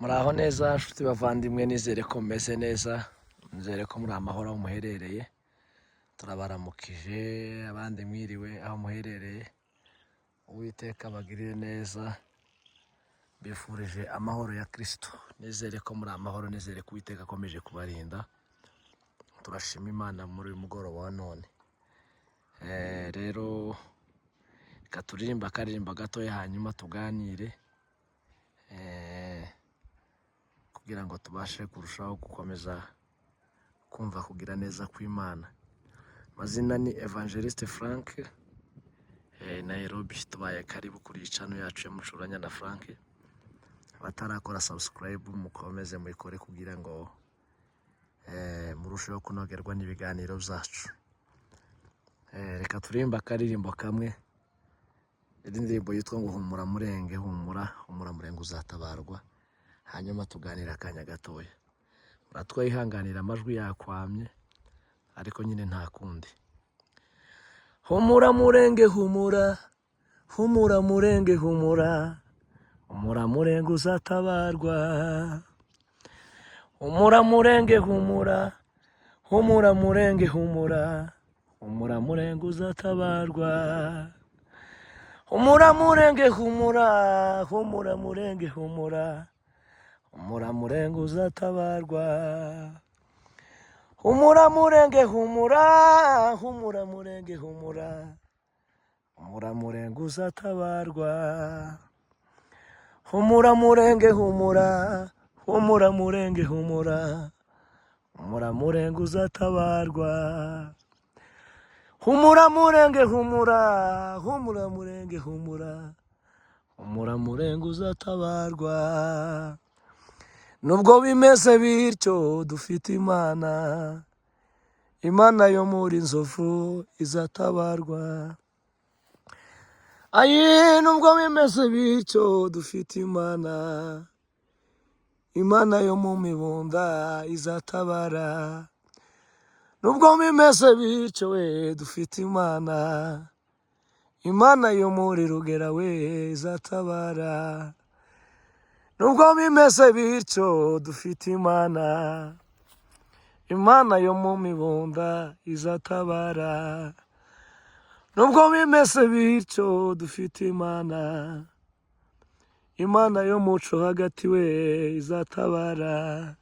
Muraho neza nshuti bavandimwe, nizere ko mumeze neza, nizere ko muri amahoro aho muherereye. Turabaramukije, abandi mwiriwe aho muherereye. Uwiteka abagirire neza, mbifurije amahoro ya Kristo. Nizere ko muri amahoro, nizere ko Uwiteka akomeje kubarinda. Turashima Imana muri uyu mugoroba wa none. Rero reka turirimbe akaririmbo gatoya, hanyuma tuganire kugira ngo tubashe kurushaho gukomeza kumva kugira neza kw'Imana. Amazina ni Evangeliste Frank Nairobi. Tubaye karibu kuri iyi channel yacu ya Mucuranya na Frank. Abatarakora subscribe, mukomeze muyikore kugira ngo murusheho kunogerwa n'ibiganiro byacu. Reka turirimbe akaririmbo kamwe, indirimbo yitwa ngo "Humura Murenge, humura, humura Murenge, uzatabarwa", hanyuma tuganira akanya gatoya. Muratwihanganira amajwi yakwamye, ariko nyine nta kundi. Humura Murenge, humura, humura Murenge, humura, humura Murenge, uzatabarwa. Humura Murenge, humura, humura Murenge, humura, humura Murenge, uzatabarwa. Humura Murenge, humura, humura Murenge, humura, humura Murenge, uzatabarwa. Humura Murenge, humura, humura Murenge, humura, humura Murenge, uzatabarwa. Humura Murenge, humura, humura Murenge, humura, humura Murenge, uzatabarwa. Humura Murenge, humura, humura Murenge, humura, humura Murenge, uzatabarwa. Nubwo bimeze bityo, dufite Imana. Imana yo muri Nzovu izatabarwa. Ayi, nubwo bimeze bityo, dufite Imana. Imana yo mu Mibunda izatabara. Nubwo bimeze bityo we, dufite Imana. Imana yo muri Rugera we izatabara. Nubwo bimeze bityo, dufite Imana. Imana yo mu Mibunda izatabara. Nubwo bimeze bityo, dufite Imana. Imana yo muco hagati we izatabara.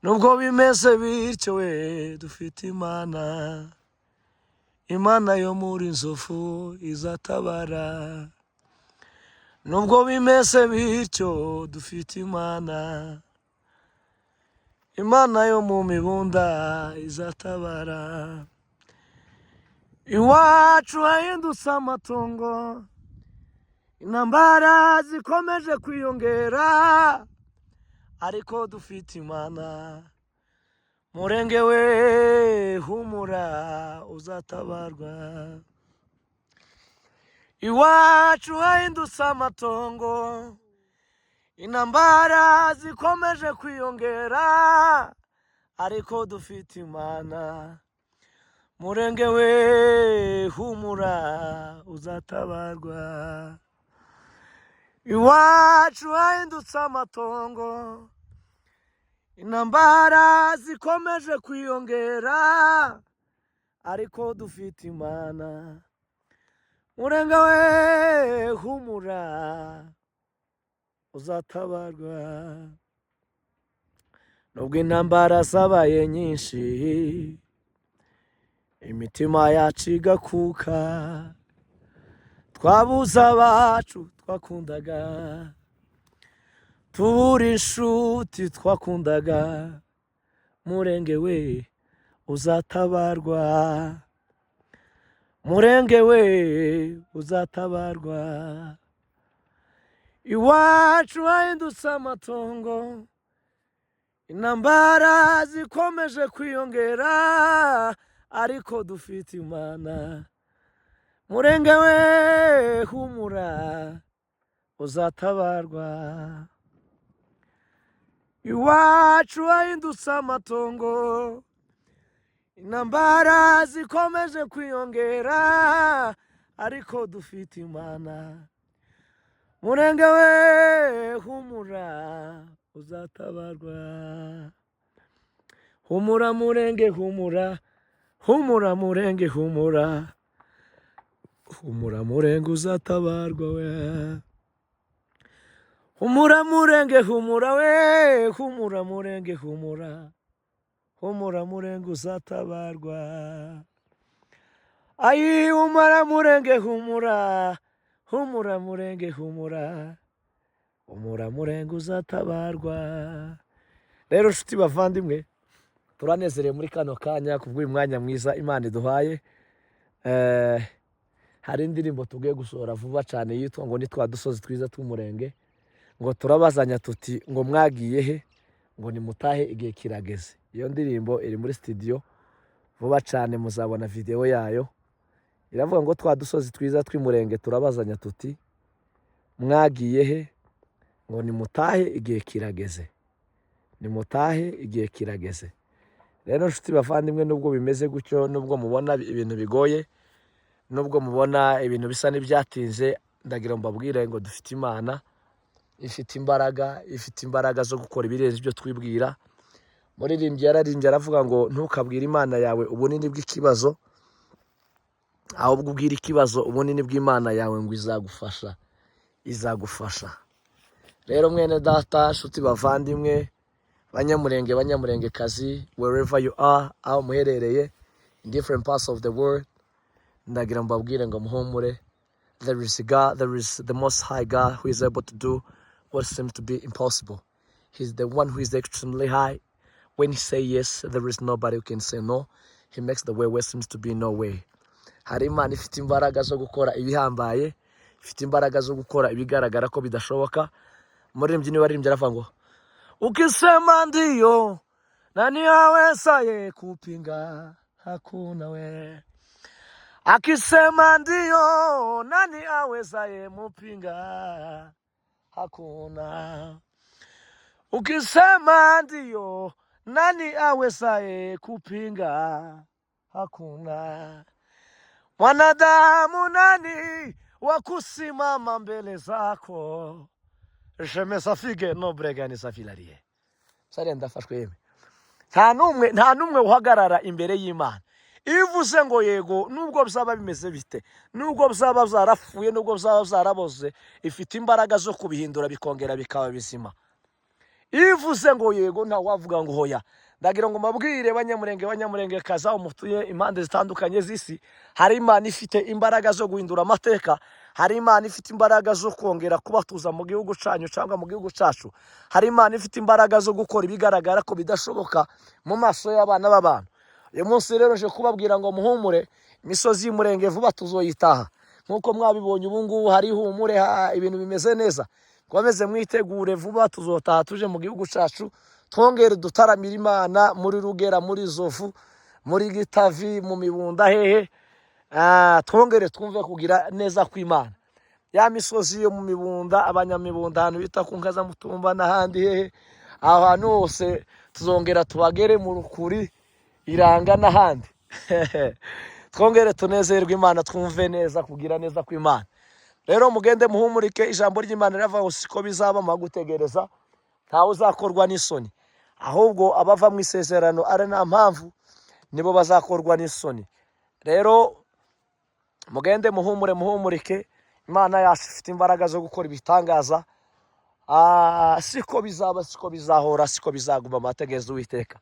Nubwo bimeze bityo we, dufite Imana. Imana yo muri Nzovu izatabara. Nubwo bimeze bityo, dufite Imana. Imana yo mu Mibunda izatabara. Iwacu hahindutse amatongo, intambara zikomeje kwiyongera, ariko dufite Imana. Murenge we, humura, uzatabarwa. Iwacu hahindutse amatongo, intambara zikomeje kwiyongera, ariko dufite Imana. Murenge we, humura, uzatabarwa. Iwacu hahindutse amatongo, intambara zikomeje kwiyongera, ariko dufite Imana. Murenge we, humura, uzatabarwa. Nubwo intambara zabaye nyinshi, imitima yacu igakuka, twabuze abacu twakundaga, tubura inshuti twakundaga, Murenge we, uzatabarwa. Murenge we, uzatabarwa. Iwacu hahindutse amatongo, intambara zikomeje kwiyongera, ariko dufite Imana. Murenge we, humura, uzatabarwa. Iwacu hahindutse amatongo, intambara zikomeje kwiyongera, ariko dufite Imana. Murenge we, humura, uzatabarwa. Humura Murenge, humura, humura Murenge, humura, humura Murenge, uzatabarwa we. Humura Murenge, humura we, humura Murenge, humura, humura Murenge, uzatabarwa. Ayi, humura Murenge, humura, humura Murenge, humura, humura Murenge, uzatabarwa. Rero nshuti bavandimwe, turanezerewe muri kano kanya kubw'uyu mwanya mwiza Imana iduhaye. Hari indirimbo tugiye gusohora vuba cyane yitwa ngo ni "Twa dusozi twiza tw'umurenge", ngo turabazanya tuti ngo mwagiye he, ngo nimutahe igihe kirageze. Iyo ndirimbo iri muri studio, vuba cyane muzabona videwo yayo. Iravuga ngo "Twa dusozi twiza tw'umurenge, turabazanya tuti mwagiye he, ngo nimutahe igihe kirageze, nimutahe igihe kirageze." Rero nshuti bavandimwe, nubwo bimeze gutyo, nubwo mubona ibintu bigoye, nubwo mubona ibintu bisa n'ibyatinze, ndagira ngo mbabwire ngo dufite Imana ifite imbaraga, ifite imbaraga zo gukora ibirenze ibyo twibwira. Muririmbyi yararimbye aravuga ngo ntukabwire Imana yawe ubunini bw'ikibazo, ahubwo ubwire ikibazo ubunini bw'Imana yawe, ngo izagufasha, izagufasha. Rero mwene data, nshuti bavandimwe, Banyamurenge, Banyamurengekazi, wherever you are, aho muherereye in different parts of the world, ndagira ngo mbabwire ngo muhumure. There is a God, there is the Most High God who is able to do what seems to be impossible. He's the one who is extremely high. When he say yes, there is nobody who can say no. He makes the way where seems to be no way. Hari Imana ifite imbaraga zo gukora ibihambaye, ifite imbaraga zo gukora ibigaragara ko bidashoboka. Umuririmbyi niwe waririmbye aravuga ngo ukisema ndiyo, nani awezaye kupinga? Hakuna we. Akisema ndiyo, nani awezaye mupinga? Hakuna. Ukisema ndiyo, nani awezaye kupinga? Hakuna. Mwanadamu nani wa kusimama mbele zako? Jemesafige nobreganisafilariye sariya ndafashwe yemwe. Nta n'umwe, nta n'umwe uhagarara imbere y'Imana. Iyo uvuze ngo yego, nubwo byaba bimeze bite, nubwo byaba byarapfuye, nubwo byaba byaraboze, ifite imbaraga zo kubihindura bikongera bikaba bizima. Iyo uvuze ngo yego, ntawe wavuga ngo hoya. Ndagira ngo mbabwire, Banyamurenge, Banyamurengekazi, aho mutuye impande zitandukanye z'isi, hari Imana ifite imbaraga zo guhindura amateka. Hari Imana ifite imbaraga zo kongera kubatuza mu gihugu cyanyu cyangwa mu gihugu cyacu. Hari Imana ifite imbaraga zo gukora ibigaragara ko bidashoboka mu maso y'abana b'abantu. Uyu munsi rero nje kubabwira ngo muhumure, imisozi y'umurenge vuba tuzoyitaha. Nk'uko mwabibonye, ubu ngubu hari ihumure, ibintu bimeze neza. Komeze mwitegure, vuba tuzotaha tuje mu gihugu cyacu, twongere dutaramire Imana muri Rugera, muri Zovu, muri Gitavi, mu Mibunda, hehe. Twongere twumve kugira neza kw'Imana. Ya misozi yo mu Mibunda, abanyamibunda, ahantu bita ku Nka Mutumba n'ahandi hehe, aho hantu hose tuzongera tubagere mu Rukuri, Iranga n'ahandi, twongere tunezerwe Imana, twumve neza kugira neza kw'Imana. Rero mugende muhumurike. Ijambo ry'Imana riravuga ngo siko bizaba gutegereza, ntawe uzakorwa n'isoni, ahubwo abava mu isezerano ari nta mpamvu nibo bazakorwa n'isoni. Rero mugende muhumure, muhumurike, Imana yacu ifite imbaraga zo gukora ibitangaza. Siko bizaba, siko bizahora, siko bizaguma amategereza Uwiteka.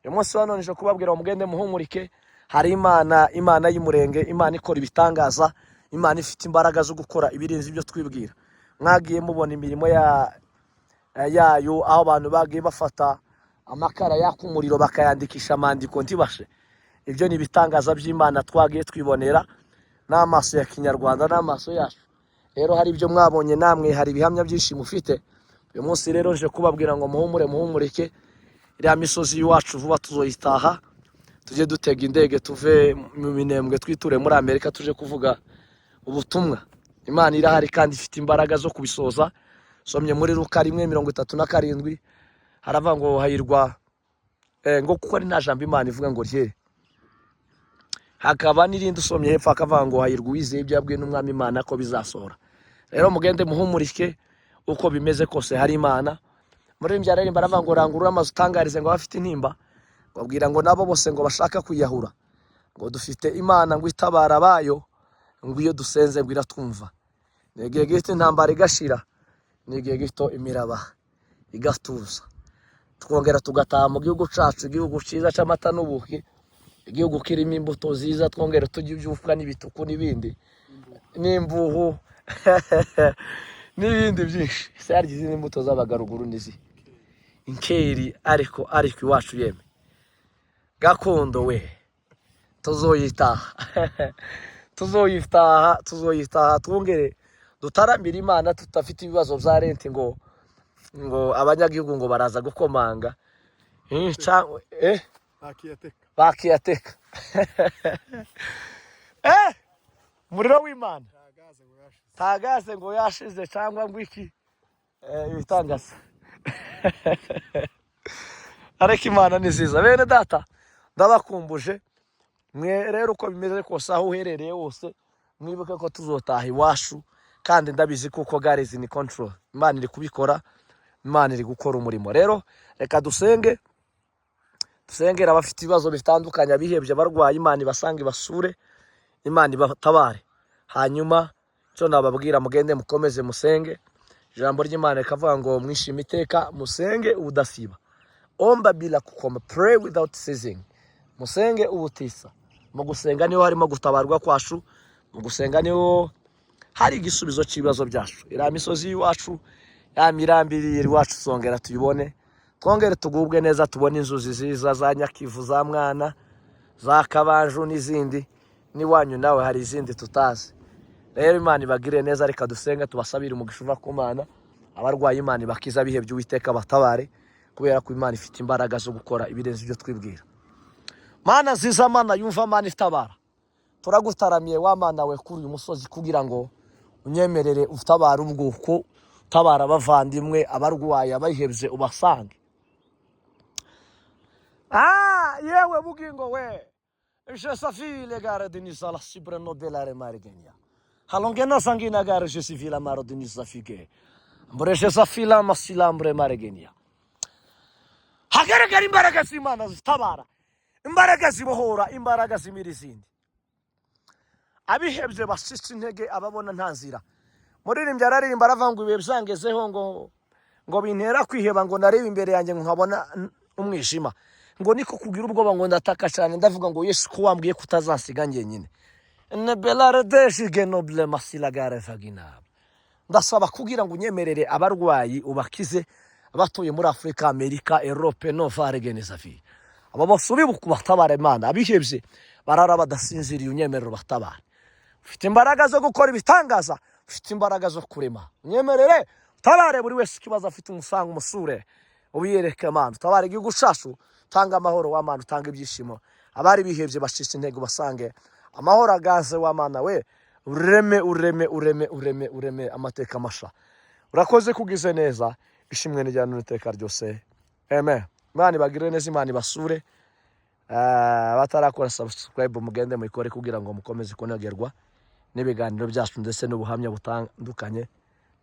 Uyu munsi wa none nje kubabwira ngo mugende muhumurike. Hari Imana, Imana y'umurenge, Imana ikora ibitangaza, Imana ifite imbaraga zo gukora ibirenze ibyo twibwira. Mwagiye mubona imirimo yayo, aho abantu bagiye bafata amakara yaka umuriro bakayandikisha amandiko ntibashe. Ibyo ni ibitangaza by'Imana twagiye twibonera n'amaso ya kinyarwanda, n'amaso yacu. Rero hari ibyo mwabonye namwe, hari ibihamya byinshi mufite. Uyu munsi rero nje kubabwira ngo muhumure, muhumurike, iriya misozi y'iwacu vuba tuzoyitaha, tujye dutega indege tuve mu Minembwe, twiture muri Amerika, tuje kuvuga ubutumwa. Imana irahari kandi ifite imbaraga zo kubisoza. Somye muri Luka 1:37, haravuga ngo hahirwa ngo kuko ari nta jambo Imana ivuga ngo ryere. Hakaba n'irindi usomye hepfo, hakavuga ngo hahirwa uwizeye ibyo yabwiwe n'Umwami Imana ko bizasohora. Rero mugende muhumurike, uko bimeze kose hari Imana. Muri aririmba aravuga ngo rangurura amazu utangarize ngo abafite intimba, babwira ngo nabo bose ngo bashaka kwiyahura, ngo dufite Imana ngo itabara abayo, ngo iyo dusenze ngo iratwumva. Ni igihe gito intambara igashira, ni igihe gito imiraba igatuza, twongera tugataha mu gihugu cyacu, igihugu cyiza cy'amata n'ubuki, igihugu kirimo imbuto nziza, twongera turya ibyufwa n'ibituku n'ibindi n'imbuhu n'ibindi byinshi. Ese harya izindi mbuto z'abagaruguru n'izi inkeri? Ariko iwacu yeme gakondo we, tuzoyitaha, tuzoyitaha, tuzoyitaha, twongere dutaramire Imana tudafite ibibazo bya rent, ngo abanyagihugu ngo baraza gukomanga. Eh, Bakiyateka. Bakiyateka umuriro w'Imana. Tagaze ngo yashize. Tagaze ngo yashize cyangwa ngo iki, ibitangaza. Ariko Imana ni nziza. Bene data, ndabakumbuje mwe rero, uko bimeze kose, aho uherereye hose, mwibuke ko tuzotaha iwacu, kandi ndabizi kuko God is in control. Imana iri kubikora, Imana iri gukora umurimo. Rero reka dusenge, dusengera abafite ibibazo bitandukanye, abihebye, abarwayi. Imana ibasange, ibasure, Imana ibatabare. Hanyuma icyo nababwira, mugende mukomeze musenge. Ijambo ry'Imana rikavuga ngo mwishime iteka, musenge ubudasiba, omba bila kukoma, pray without ceasing, musenge ubutisa. Mu gusenga niho harimo gutabarwa kwacu, mu gusenga niho hari igisubizo cy'ibibazo byacu. Iriya misozi y'iwacu, ya mirambi iri iwacu, tuzongera tuyibone, twongere tugubwe neza, tubone inzuzi ziza za Nyakivu, za Mwana, za Kabanju n'izindi. N'iwanyu nawe hari izindi tutazi. Rero Imana ibagire neza. Reka dusenge, tubasabire umugisha uva ku Mana. Abarwayi Imana ibakiza, abihebye Uwiteka batabare, kubera ko Imana ifite imbaraga zo gukora ibirenze ibyo twibwira. Mana nziza, Mana yumva, Mana itabara, turagutaramiye wa Mana we kuri uyu musozi, kugira ngo unyemerere utabara ubwoko, utabara abavandimwe, abarwayi, abihebye ubasange. Ah, yewe bugingo we, je gare denisa la sibreno belare marigenya halongena sangina gare je sivila maro denisa fige mbure safila masilambre marigenya. Hagaragara imbaraga z'Imana zitabara, imbaraga zibohora, imbaraga zimira izindi. Abihebye basitse intege, ababona nta nzira. Muririmbyi araririmba aravuga ngo ibihe byangezeho ngo bintera kwiheba, ngo narebe imbere yanjye ngo nkabona umwijima, ngo niko kugira ubwoba, ngo ndataka cyane, ndavuga ngo Yesu, ko wambwiye kutazasiga njyenyine, nebelaredeshigenoble masilagare vaginab, ndasaba kugira ngo unyemerere abarwayi ubakize, abatuye muri Afurika, Amerika, Erope, novaregenezavi, abo bose ubibuka ubatabara. Imana, abihebye barara badasinziriye, unyemerere ubatabare. Ufite imbaraga zo gukora ibitangaza, ufite imbaraga zo kurema, unyemerere utabare buri wese ikibazo afite, umusanga umusure, ubiyereke. Mana, utabare igihugu cyacu, utanga amahoro wa Mana, utanga ibyishimo. Abari bihebye bacitse intege ubasange, amahoro aganze wa Mana we, ureme, ureme, ureme, ureme, ureme amateka masha. Urakoze kugize neza. Ishimwe n'ijyana n'iteka ryose, amen. Imana ibagirire neza, Imana ibasure. Abatarakora subscribe, mugende muyikore kugira ngo mukomeze kunogerwa n'ibiganiro byacu ndetse n'ubuhamya butandukanye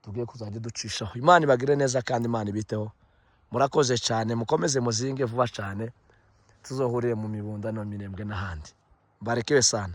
tugiye kuzajya ducishaho. Imana ibagire neza kandi Imana ibiteho. Murakoze cyane, mukomeze muzinge vuba cyane, tuzohurire mu Mibunda no Minembwe n'ahandi. Mbarekewe sana.